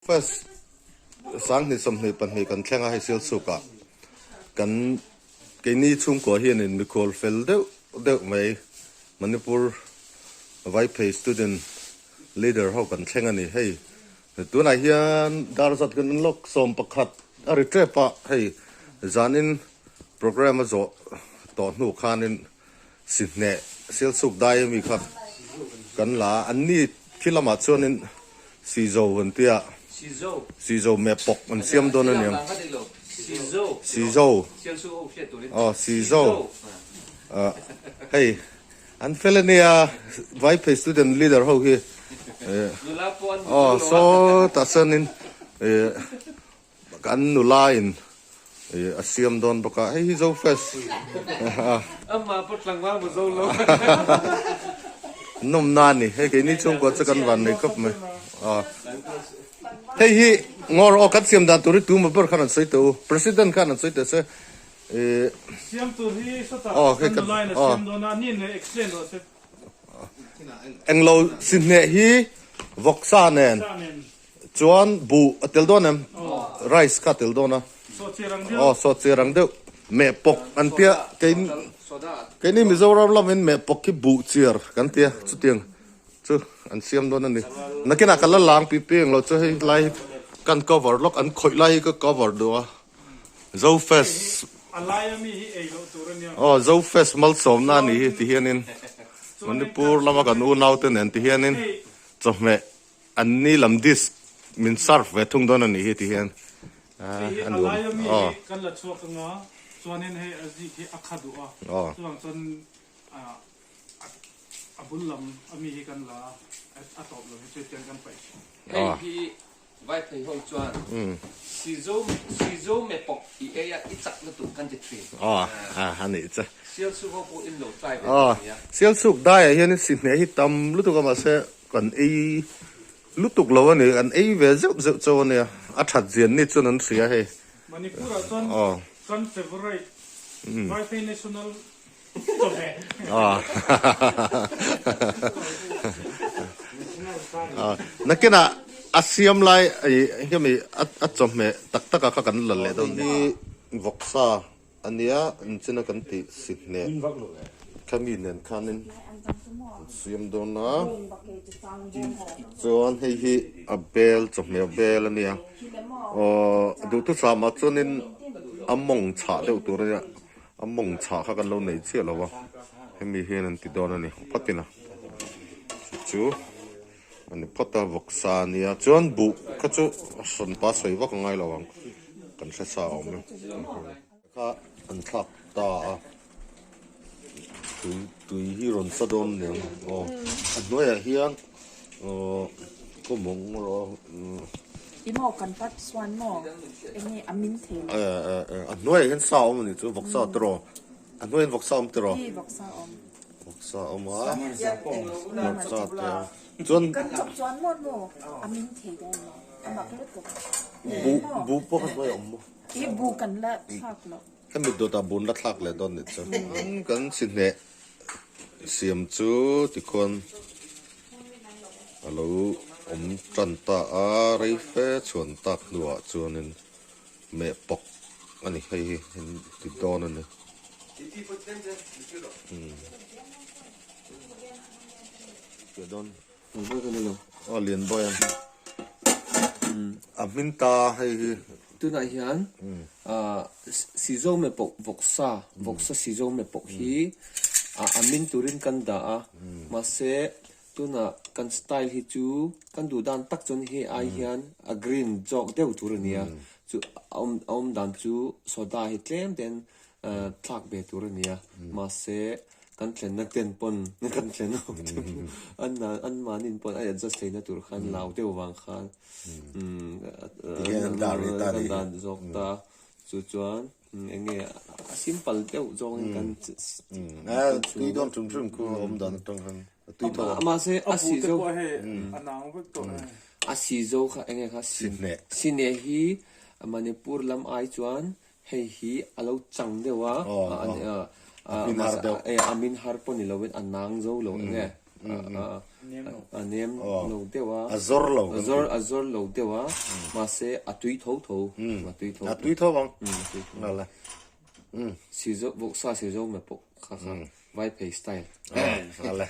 First 2022 kan thleng a hei Silchuk ah kan keini chhungkua hianin mikhual fel deuh deuh mai Manipur Vaiphei student leader ho kan thleng a ni hei tunah hian dar zat kan lawk 11 a ri tep a hei zanin programme a zawh tawh hnu khanin Sihneh Silchuk dai ami kha kan la a, anni khi lamah chuanin Sizo an tia, Sizo meh pawk an siam dawn a niang. Sizo aw Sizo hei an fel a nia Vaiphei student leader ho hi aw sawtah chuanin Kan nula in a siam dawn bawk a, hei hi Zo Fest. Amah pawh tlangval maw zo lo. Nawmna a ni, hei keini chhungkua chu kan van nei khawp mai. Hei hi ngawr aw kan siam dan tur hi tuma ber khan an sawi teh u, President khan an sawi teh se. Siam tur hi sawtah kan nula in a siam dawn a, ni leh explain rawh se. Englo sihneh hi vawksa nen. Chuan buh a tel dawn em? Rice kha a tel dawn a. Aw sawt chiar ang deuh. Meh pawk an tia keini Mizoram lamin meh pawk hi buh chiar kan tia chutiang chu an siam dawn a ni. Nakinah ka la lang pi pi ang lo chu hei lai hi kan cover lawk an khawih lai hi ka cover duh a. Zo Fest Aw Zo Fest malsawmna a nih hi ti hianin Manipur lama kan unaute nen ti hianin chawhmeh An ni lam disc min serve ve thung dawn a nih hi ti hian a nuam. A laia mi hi kan la chhuak anga chuanin hei a zik hi a kha duh a, chuvang chuan a bul lam a mi hi kan la a, a tawp lo hi chu tiang kan paih thin. Hei hi Vaiphei ho chuan Sizo Sizo me pawk i ei a i chak lutuk kan ti thin. Aw a nih chu. Sialsuk ho pawh in lo try ve thei nia. Sialsuk daiah hian sihneh hi tam lutuk a mahse Kan ei lutuk lo a ni, kan ei ve zeuh zeuh chauh a nia, a that zian ni chuan an hria hei. Manipur ah chuan kan favourite Vaiphei National chawhmeh. Nakinah a siam lai hemi a chawhmeh tak tak ah kha kan la leh dawn nia. Vawksa A nia, inchina kan tih si hneh khami nen khanin an siam dawn a, chuan hei hi a bel chawhmeh bel a nia, aw duhthusam ah chuanin a mawng chhah deuh tur a nia, a mawng chhah kha kan lo nei chiah lo a, hemi hian an ti dawn a ni phawtin a chu a ni phawt a vawksa a nia, chuan buh kha chu hranpa sawi vak a ngai lo ang. Kan hre sa awm e. Kha an thlak ta a. Tui tui hi rawn sa dawn nen aw. A hnuaiah hian aw khaw mawng rawh. I maw kan pat chuan maw enge a min thei lo. A hnuaiah hian sa awm a ni chu vawksa tiraw. A hnuaiah hian vawksa awm tiraw. I vawksa awm. Vawksa awm a. Vawksa te a. Chuan. Kan chawp chuan maw maw a min thei dawn lo. A mak lutuk. Buh buh pawh kha hnuai a awm maw? I buh kan la thlak loh. Hemi dawtah buh la thlak leh dawn nih chu. Kan sihneh siam chu tikhuan a lo awm tan ta a, rei fe chhuan tak hnuah chuanin meh pawk a ni hei hi ti dawn a ni. Aw lian bawi a a hmin ta hei hi. Tunah hian Sizo me pawh vawksa vawksa Sizo me pawh hi a min turin kan dah a mahse tunah kan style hi chu kan duh dan tak chuan hei ai hian a green zawk deuh tur a nia chu a awm dan chu soda hi tlem ten thlak ve tur a nia mahse Kan thlenna ten pawn kan thlen ho te an an mahni pawn a adjust theihna tur khan lau deuh vang khan kan dan zawk ta chu chuan eng nge a simple deuh zawngin kan tui dawn hrim hrim khu awm dan atang khan a tui tho a mahse a si zo a si zo kha eng nge kha sine hi Manipur lam ai chuan Hei hi a lo chang deuh a, a min har pawh ni lovin a nang zo lo eng e. a nem lo deuh a a zawr lo a zawr a zawr lo deuh a mahse a tui tho tho a tui tho a tui tho ang nala sizo vawksa sizo me pawh kha kha vai phei style nala.